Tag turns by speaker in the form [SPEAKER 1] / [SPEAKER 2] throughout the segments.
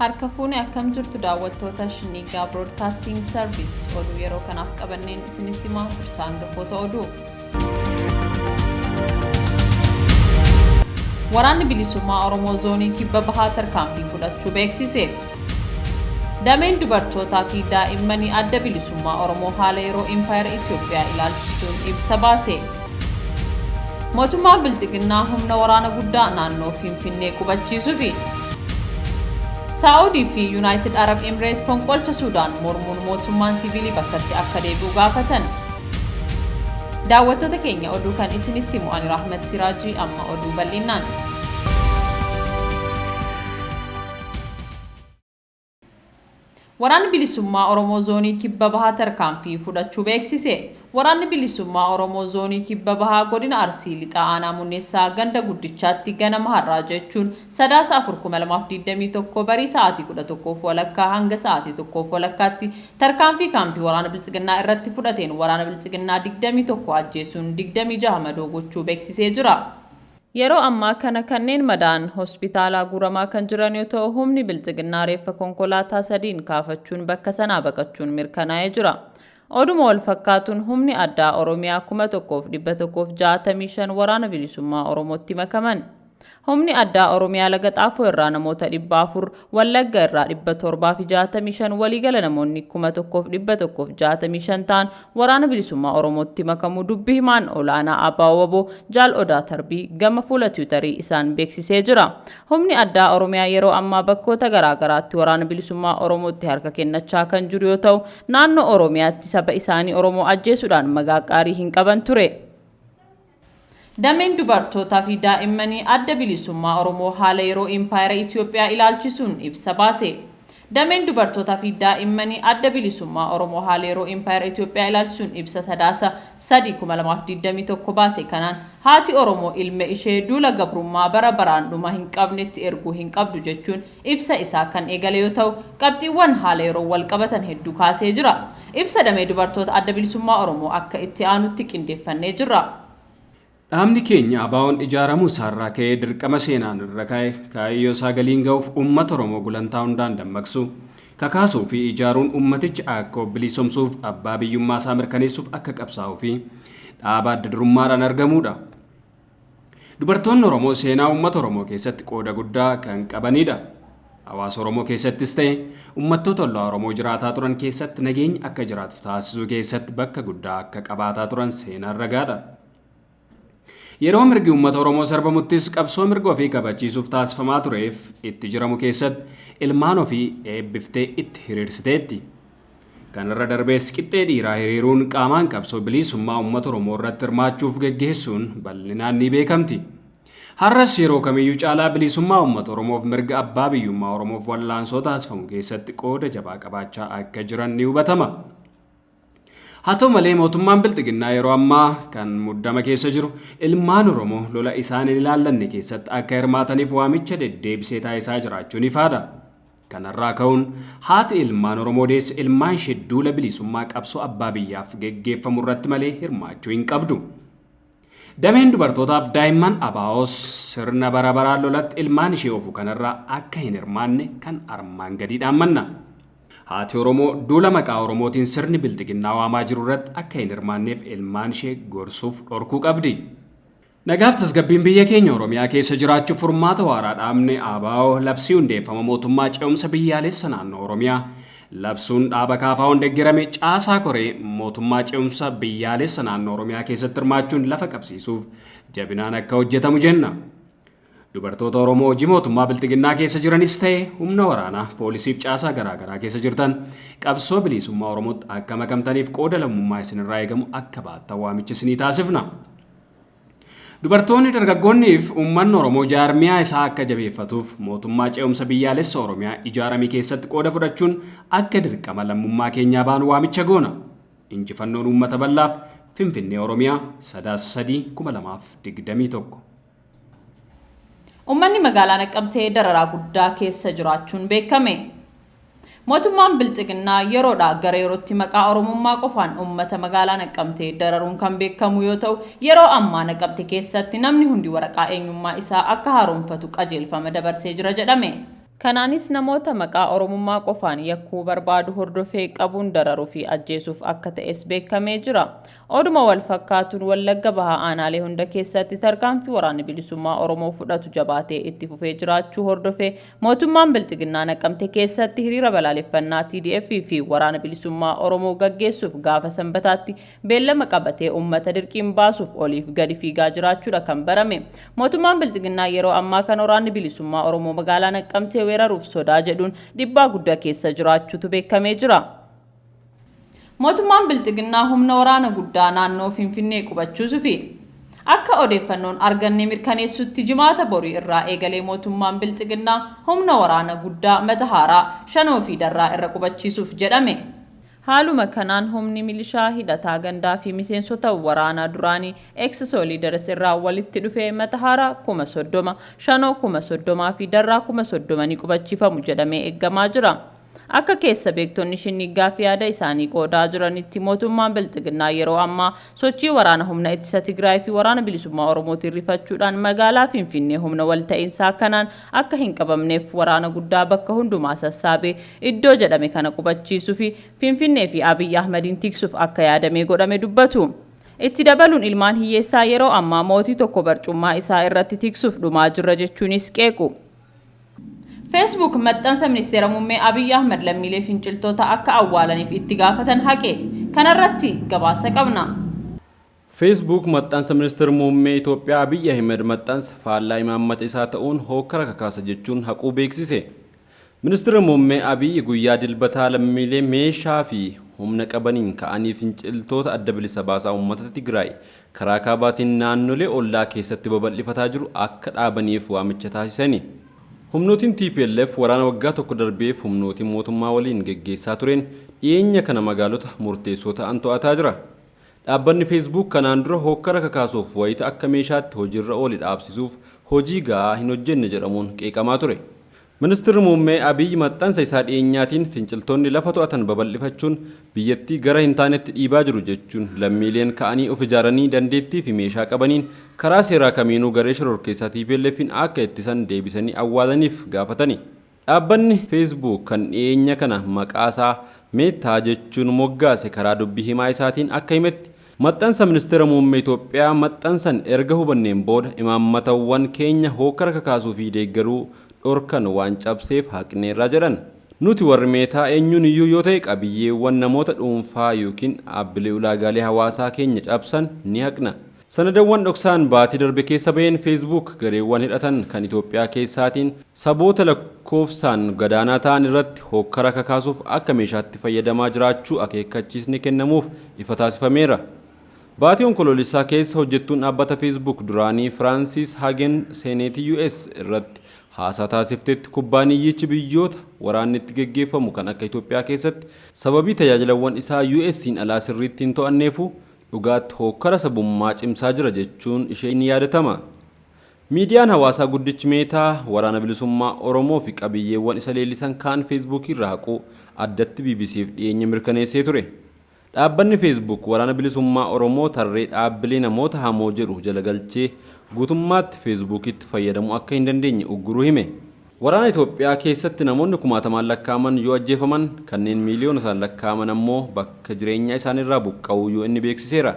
[SPEAKER 1] Harka fuune akkam jirtu daawwattoota Shinniiggaa Broadcasting Service oduu yeroo kanaaf qabanneen isinitti himaa dursa hangafoota oduu. Waraanni Bilisummaa Oromoo Zoonii Kibba Bahaa tarkaanfii fudhachuu beeksise. Dameen dubartootaa fi daa'immanii Adda Bilisummaa Oromoo haala yeroo Impaayera Itoophiyaa ilaalchisuun ibsa baase. Mootummaan Bilxiginnaa humna waraana guddaa naannoo Finfinnee qubachiisuufi. Saa'udii fi Yunaayitid Arab Emireet fonqolcha Suudaan mormuun mootummaan siviilii bakkatti akka deebi'u gaafatan. Daawwattoota keenya oduu kan isinitti himu ani Rahmat Siraajii amma oduu bal'innaan. Waraanni Bilisummaa Oromoo Zoonii Kibba Bahaa tarkaanfii fudhachuu beeksise. Waraanni Bilisummaa Oromoo Zoonii Kibba Bahaa Godina Arsii Lixaa Aanaa Munneessaa ganda Guddichaatti ganama har'aa jechuun Sadaasa 4,2021 barii sa'aatii 11:30 hanga sa'aatii 1:30tti tarkaanfii kaampii waraana Biltsiginnaa irratti fudhateen waraana Biltsiginnaa 21 ajjeesuun 26 madoo gochuu beeksisee jira. Yeroo ammaa kana kanneen madaa'an hospitaalaa guuramaa kan jiran yoo ta'u, humni Bilxiginnaa reeffa konkolaataa sadiin kaafachuun bakka sanaa baqachuun mirkanaa'ee jira. Oduma wal fakkaatuun humni addaa Oromiyaa 1165 Waraana Bilisummaa Oromootti makaman. Humni addaa Oromiyaa Laga Xaafoo irraa namoota 400, Wallagga irraa 765 waliigala namoonni 1165 ta'an Waraana Bilisummaa Oromootti makamuu dubbi himaan olaanaa ABO-wbo Jaal Odaa Tarbii gama fuula Tiwutarii isaan beeksisee jira. Humni addaa Oromiyaa yeroo ammaa bakkoota garaa garaatti Waraana Bilisummaa Oromootti harka kennachaa kan jiru yoo ta'u, naannoo Oromiyaatti saba isaanii Oromoo ajjeesuudhaan magaa qaarii hin qaban ture. Dameen dubartootaa fi daa'immanii Adda Bilisummaa Oromoo haala yeroo Impaayera Itoophiyaa ilaalchisuun ibsa baase. Dameen dubartootaa fi daa'immanii Adda Bilisummaa Oromoo haala yeroo Impaayera Itoophiyaa ilaalchisuun ibsa Sadaasa 3, 2021 baase kanaan haati Oromoo ilma ishee duula gabrummaa bara baraan dhuma hin qabnetti erguu hin qabdu jechuun ibsa isaa kan eegale yoo ta'u, qabxiiwwan haala yeroon wal qabatan hedduu kaasee jira. Ibsa Damee Dubartoota Adda Bilisummaa Oromoo akka itti aanutti qindeeffannee jirra.
[SPEAKER 2] Dhaabni keenya ABOn ijaaramuu isaarraa ka'ee dirqama seenaan irra kaa'e kaayyoo isaa galiin ga'uuf uummata Oromoo gulantaa hundaan dammaqsuu, kakaasuu fi ijaaruun uummaticha akka of biliisomsuuf abbaa biyyummaa isaa mirkaneessuuf akka qabsaa'uu fi dhaaba adda durummaadhaan argamuudha. Dubartoonni Oromoo seenaa uummata Oromoo keessatti qooda guddaa kan qabaniidha. Hawaasa Oromoo keessattis ta'e uummattoota ollaa Oromoo jiraataa turan keessatti nageenyi akka jiraatu taasisuu keessatti bakka guddaa akka qabaataa turan seenaan ragaadha. Yeroo mirgi uummata Oromoo sarbamuttis qabsoo mirga ofii kabachiisuuf taasifamaa tureef itti jiramu keessatti ilmaan ofii eebbiftee itti hiriirsiteetti. Kanarra darbees qixxee dhiiraa hiriiruun qaamaan qabsoo biliisummaa uummata Oromoo irratti hirmaachuuf geggeessuun bal'inaan ni beekamti. Har'as yeroo kamiyyuu caalaa bilisummaa uummata Oromoof mirga abbaa biyyummaa Oromoof wal'aansoo taasifamu keessatti qooda jabaa qabaachaa akka jiran ni hubatama. Haa ta'u malee mootummaan Bilxiginnaa yeroo ammaa kan muddama keessa jiru ilmaan Oromoo lola isaan hin ilaallanne keessatti akka hirmaataniif waamicha deddeebisee taasisaa jiraachuun ifaadha. Kanarraa ka'uun haati ilmaan Oromoo deesse ilmaan ishee duula bilisummaa qabsoo abbaa biyyaaf geggeeffamu irratti malee hirmaachuu hin qabdu. Dameen dubartootaaf daa'imman ABOs sirna bara baraan lolatti ilmaan ishee oofu kanarraa akka hin hirmaanne kan armaan gadii dhaammanna. Haati Oromoo duula maqaa Oromootiin sirni bilxiginnaa waamaa jiru irratti akka hin hirmaanneef ilmaan ishee gorsuuf dhorkuu qabdi. Nagaaf tasgabbiin biyya keenya Oromiyaa keessa jiraachuuf furmaata waaraa dhaabni ABO labsii hundeeffama mootummaa ce'umsa biyyaalessa naannoo Oromiyaa labsuun dhaaba KFOn deggerame caasaa koree mootummaa ce'umsa biyyaalessa naannoo Oromiyaa keessatti hirmaachuun lafa qabsiisuuf jabinaan akka hojjetamu jenna. Dubartoota Oromoo hojii mootummaa Bilxiginnaa keessa jiranis ta'e humna waraanaa, poolisiif caasaa garaa garaa keessa jirtan qabsoo biliisummaa Oromootti akka makamtaniif qooda lammummaa isinirraa eegamu akka baattan waamicha isinii taasifna. Dubartoonni, dargaggoonnii fi uummanni Oromoo jaarmiyaa isaa akka jabeeffatuuf mootummaa ce'umsa biyyaalessa Oromiyaa ijaarame keessatti qooda fudhachuun akka dirqama lammummaa keenyaa baanu waamicha goona. Injifannoon uummata bal'aaf Finfinnee Oromiyaa Sadaasa 3, 2021.
[SPEAKER 1] Uummanni magaalaa Naqqamtee dararaa guddaa keessa jiraachuun beekame. Mootummaan Bilxiginnaa yeroodhaa gara yerootti maqaa Oromummaa qofaan uummata magaalaa Naqqamtee dararuun kan beekamu yoo ta'u, yeroo ammaa Naqamte keessatti namni hundi waraqaa eenyummaa isaa akka haaromfatu qajeelfama dabarsee jira jedhame. Kanaanis namoota maqaa Oromummaa qofaan yakkuu barbaadu hordofee qabuun dararuu fi ajjeesuuf akka ta'es beekamee jira. Oduma wal fakkaatuun Wallagga Bahaa aanaalee hunda keessatti tarkaanfii Waraanni Bilisummaa Oromoo fudhatu jabaatee itti fufee jiraachuu hordofee mootummaan Bilxiginnaa Naqamte keessatti hiriira balaaleffannaa TDF fi Waraana Bilisummaa Oromoo gaggeessuuf gaafa Sanbataatti beellama qabatee uummata dirqiin baasuuf oliif gadi fiigaa jiraachuudha kan barame. Mootummaan Bilxiginnaa yeroo ammaa kana Waraanni Bilisummaa Oromoo magaalaa Naqqamtee weeraruuf sodaa jedhuun dhibbaa guddaa keessa jiraachuutu beekamee jira. Mootummaan Bilxiginnaa humna waraana guddaa naannoo Finfinnee qubachuusufi. Akka odeeffannoon arganne mirkaneessutti Jimaata borii irraa eegalee mootummaan Bilxiginnaa humna waraana guddaa Matahaaraa, Shanoo fi Darraa irra qubachiisuuf jedhame. Haaluma kanaan humni milishaa hidhataa gandaa fi miseensota waraanaa duraanii ex-Soliders irraa walitti dhufe Matahaaraa 30,000, Shanoo 30,000 fi Darraa 30,000 ni qubachiifamu jedhamee eeggamaa jira. Akka keessa beektonni Shinniggaa fi yaada isaanii qoodaa jiranitti mootummaan Bilxiginnaa yeroo ammaa sochii waraana humna ittisa Tigraay fi Waraana Bilisummaa Oromootiin rifachuudhaan magaalaa Finfinnee humna walta'iinsaa kanaan akka hin qabamneef waraana guddaa bakka hundumaa sassaabee iddoo jedhame kana qubachiisuufi Finfinnee fi Abiy Ahmadiin tiksuuf akka yaadamee godhame dubbatu. Itti dabaluun ilmaan hiyyeessaa yeroo ammaa mootii tokko barcummaa isaa irratti tiksuuf dhumaa jirra jechuunis qeequ. Facebook maxxansa Ministeera Muummee Abiy Ahmad lammiilee finciltoota akka awwaalaniif itti gaafatan haqe. Kanarratti gabaasa qabna.
[SPEAKER 3] Facebook maxxansa Ministeera Muummee Itoophiyaa Abiy Ahimad maxxansa faallaa imaammata isaa ta'uun hookkara kakaasa jechuun haquu beeksise. Ministeerri Muummee Abiy guyyaa Dilbataa lammiilee meeshaa fi humna qabaniin ka'anii finciltoota Adda Bilisa Baasaa Uummata Tigraay karaa kaabaatiin naannolee ollaa keessatti babal'ifataa jiru akka dhaabaniif waamicha taasisani. Humnootiin tplf waraana waggaa tokko darbeef humnootii mootummaa waliin geggeessaa tureen dhiyeenya kana magaalota murteessoo ta'an to'ataa jira. Dhaabbanni Facebook kanaan dura hookkara kakaasuuf wayita akka meeshaatti hojiirra oole dhaabsisuuf hojii ga'aa hin hojjenne jedhamuun qeeqamaa ture. Ministirri Muummee Abiy maxxansa isaa dhiyeenyaatiin finciltoonni lafa to'atan babal'ifachuun biyyattii gara hin taanetti dhiibaa jiru jechuun lammiileen ka'anii of ijaaranii dandeettii fi meeshaa qabaniin karaa seeraa kamiinuu garee shororkeessaa TPLF'n akka ittisan deebisanii awwaalaniif gaafatani. Dhaabbanni Facebook kan dhiyeenya kana maqaasaa Meta jechuun moggaase karaa dubbi himaa isaatiin akka himetti, maxxansa Ministeera Muummee Itoophiyaa maxxansan erga hubanneen booda imaammatawwan keenya hookkara kakaasuu fi deeggaruu dhorkan waan cabseef haqneerra jedhan. Nuti warri Meta eenyuun iyyuu yoo ta'e qabiyyeewwan namoota dhuunfaa yookiin dhaabbilee ulaagaalee hawaasaa keenya cabsan ni haqna. Sanadawwan dhoksaan baatii darbe keessa baheen Facebook gareewwan hidhatan kan Itoophiyaa keessaatiin saboota lakkoofsaan gadaanaa ta'an irratti hookkara kakaasuuf akka meeshaatti fayyadamaa jiraachuu akeekkachiisni kennamuuf ifa taasifameera. Baatii Onkoloolessaa keessa hojjettuun dhaabbata Facebook duraanii Firaansiis Hagen Seeneetii US irratti haasaa taasiftetti kubbaaniyyichi biyyoota waraanni itti geggeeffamu kan akka Itoophiyaa keessatti sababii tajaajilawwan isaa US'n alaa sirriitti hin to'anneefu dhugaatti hookkara sabummaa cimsaa jira jechuun ishee ni yaadatama. Miidiyaan hawaasaa guddichi Meetaa Waraana Bilisummaa Oromoo fi qabiyyeewwan isa leellisan kaan Feesbuukii irraa haquu addatti BBCf dhiyeenya mirkaneessee ture. Dhaabbanni Facebook Waraana Bilisummaa Oromoo tarree dhaabbilee namoota hamoo jedhu jala galchee guutummaatti Feesbuukiitti fayyadamuu akka hin dandeenye ugguruu hime. Waraana Itoophiyaa keessatti namoonni kumaatamaan lakkaa'aman yoo ajjeefaman, kanneen miiliyoonotaan lakkaa'aman ammoo bakka jireenyaa isaaniirraa buqqa'uu UN beeksiseera.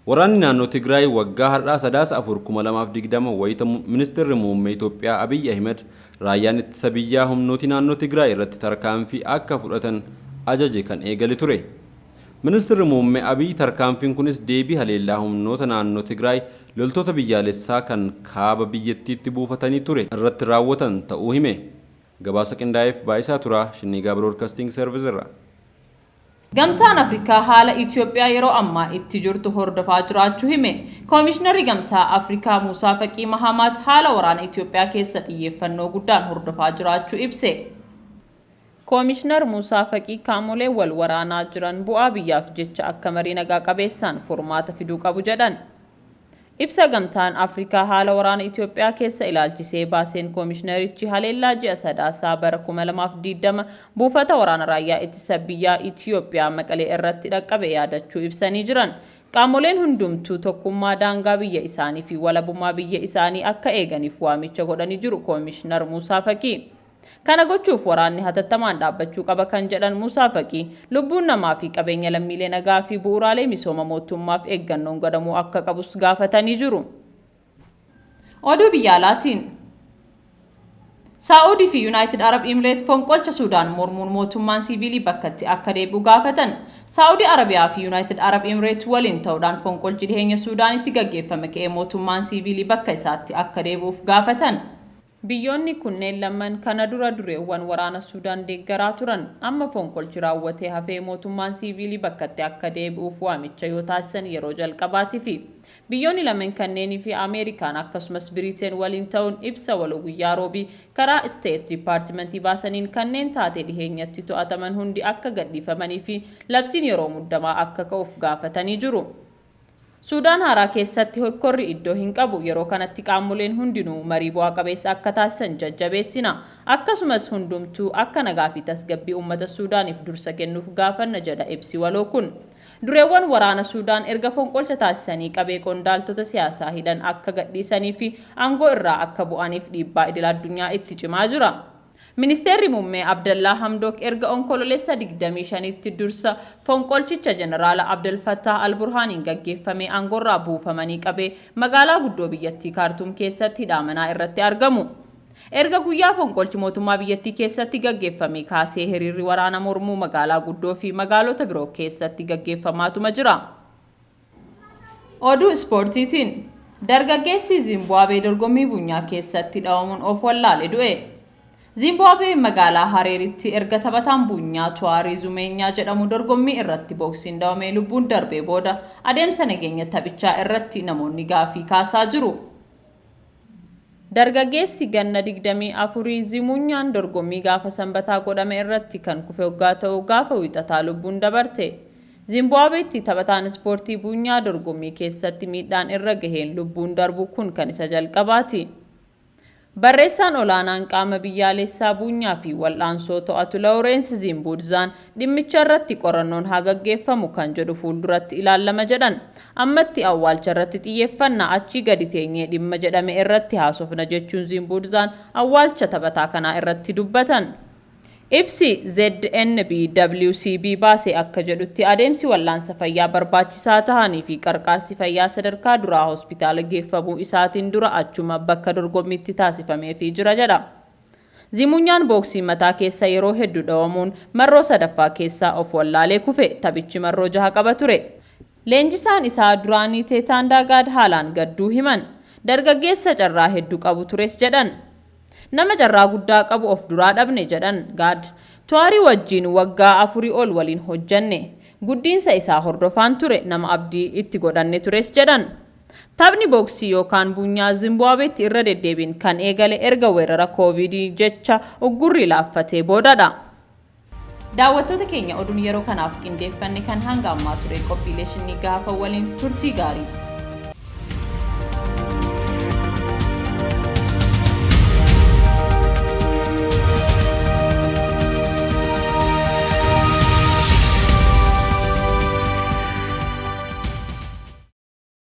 [SPEAKER 3] Waraanni naannoo Tigraay waggaa har'aa Sadaasa 4, 2020 wayita Ministirri Muummee Itoophiyaa Abiy Ahimad raayyaan ittisa biyyaa humnootii naannoo Tigraay irratti tarkaanfii akka fudhatan ajaje kan eegale ture. Ministirri Muummee Abiy tarkaanfiin kunis deebii haleellaa humnoota naannoo Tigraay loltoota biyyaalessaa kan kaaba biyyattiitti buufatanii ture irratti raawwatan ta'uu hime. Gabaasa qindaa'eef Baay'isaa Turaa, Shinniigaa Biroodkasting Service irraa.
[SPEAKER 1] Gamtaan Afrikaa haala Itoophiyaa yeroo ammaa itti jirtu hordofaa jiraachuu hime. Koomishinarri Gamtaa Afrikaa Muusaa Faqii Mahamaat haala waraana Itoophiyaa keessa xiyyeeffannoo guddaan hordofaa jiraachuu ibse. Koomishinar Muusaa Faqii qaamoleen wal waraanaa jiran bu'aa biyyaaf jecha akka marii nagaa qabeessaan furmaata fiduu qabu jedhan. Ibsa Gamtaan Afrikaa haala waraana Itoophiyaa keessa ilaalchisee baaseen koomishinarichi haleellaa ji'a Sadaasaa bara 2020 buufata waraana raayyaa ittisa biyyaa Itoophiyaa Maqalee irratti dhaqqabe yaadachuu ibsanii jiran. Qaamoleen hundumtuu tokkummaa daangaa biyya isaanii fi walabummaa biyya isaanii akka eeganiif waamicha godhanii jiru Koomishinar Muusaa Faqii. Kana gochuuf waraanni hatattamaan dhaabbachuu qaba kan jedhan Muusaa Faqii, lubbuun namaa fi qabeenya lammiilee nagaa fi bu'uuraalee misooma mootummaaf eeggannoon godhamuu akka qabus gaafatanii jiru. Oduu biyya alaatiin Saa'udii fi Yunaayitid Arab Imireet fonqolcha Suudaan mormuun mootummaan siiviilii bakkatti akka deebi'u gaafatan. Saa'udii Arabiyaa fi Yunaayitid Arab Imireet waliin ta'uudhaan fonqolchi dhiheenya Suudaanitti gaggeeffame ka'ee mootummaan siiviilii bakka isaatti akka deebi'uuf gaafatan. Biyyoonni kunneen lamman kana dura dureewwan waraana Suudaan deeggaraa turan amma fonqolchi raawwatee hafee mootummaan siiviilii bakkatti akka deebi'uuf waamicha yoo taasisan yeroo jalqabaatifi. Biyyoonni lameen kanneenii fi Ameerikaan akkasumas Biriteen waliin ta'uun ibsa waloo guyyaa Roobii karaa Isteet Dipaartimentii baasaniin kanneen taatee dhiheenyatti to'ataman hundi akka gadhiifamanii fi labsiin yeroo muddamaa akka ka'uuf gaafatanii jiru. Suudaan haaraa keessatti hokkorri iddoo hin qabu. Yeroo kanatti qaamoleen hundinuu marii bu'aa qabeessa akka taasisan jajjabeessina. Akkasumas hundumtuu akka nagaa fi tasgabbii uummata Suudaaniif dursa kennuuf gaafanna jedha ibsi waloo kun. Dureewwan waraana Suudaan erga fonqolcha taasisanii qabee qondaaltota siyaasaa hidhan akka gadhiisanii fi aangoo irraa akka bu'aniif dhiibbaa idil addunyaa itti cimaa jira. Ministeerri Muummee Abdallaa Hamdook erga Onkololeessa 25tti dursa fonqolchicha Jeneraala Abdel Fattah al-Burhaaniin gaggeeffamee aangoorraa buufamanii qabee magaalaa guddoo biyyattii Kaartuum keessatti hidhaa manaa irratti argamu. Erga guyyaa fonqolchi mootummaa biyyattii keessatti gaggeeffamee kaasee hiriirri waraana mormuu magaalaa guddoo fi magaalota biroo keessatti gaggeeffamaatuma jira. Oduu ispoortiitiin dargaggeessi Zimbaabuwee dorgommii bunyaa keessatti dhawamuun of wallaale du'e. Zimbaabuwee magaalaa Hareeritti erga taphataan bunyaa Tuwaarii Zumeenyaa jedhamu dorgommii irratti booksiin dhawamee lubbuun darbee booda adeemsa nageenya taphichaa irratti namoonni gaafii kaasaa jiru. Dargaggeessi ganna 24 Zimunyaan dorgommii gaafa Sanbataa godhame irratti kan kufe hoggaa ta'u gaafa Wiixataa lubbuun dabarte. Zimbaabuweetti taphataan ispoortii bunyaa dorgommii keessatti miidhaan irra gaheen lubbuun darbu kun kan isa jalqabaati. Barreessaan olaanaan qaama biyyaalessaa bunyaa fi wal'aansoo to'atu Lawrence Zimbuudzaan dhimmicha irratti qorannoon haa gaggeeffamu kan jedhu fuulduratti ilaalama jedhan. Ammatti awwaalcha irratti xiyyeeffannaa achii gadi teenyee dhimma jedhame irratti haasofna jechuun Zimbuudzaan awwaalcha taphataa kanaa irratti dubbatan. Ibsi ZNBWCB baase akka jedhutti adeemsi wal'aansa fayyaa barbaachisaa tahanii fi qarqaarsi fayyaa sadarkaa duraa hospitaala geeffamuu isaatiin dura achuma bakka dorgommiitti taasifameefii jira jedha. Zimunyaan booksii mataa keessa yeroo hedduu dhawamuun marroo sadaffaa keessaa of wallaalee kufe. Taphichi marroo 6 qaba ture. Leenjisaan isaa duraanii Teetaan Daagaad haalaan gadduu himan. Dargaggeessa carraa hedduu qabu tures jedhan. Nama carraa guddaa qabu of duraa dhabne jedhan Gaad. Tuwaarii wajjiin waggaa 4 ol waliin hojjanne. Guddiinsa isaa hordofaan ture, nama abdii itti godhanne tures jedhan. Taphni booksii yookaan bunyaa Zimbaabuweetti irra deddeebiin kan eegale erga weerara Koovidii jecha uggurri laaffatee boodadha. Daawwattoota keenya, oduun yeroo kanaaf qindeeffanne kan hanga ammaa ture. Qophiilee shinnii gaafa waliin turtii gaarii.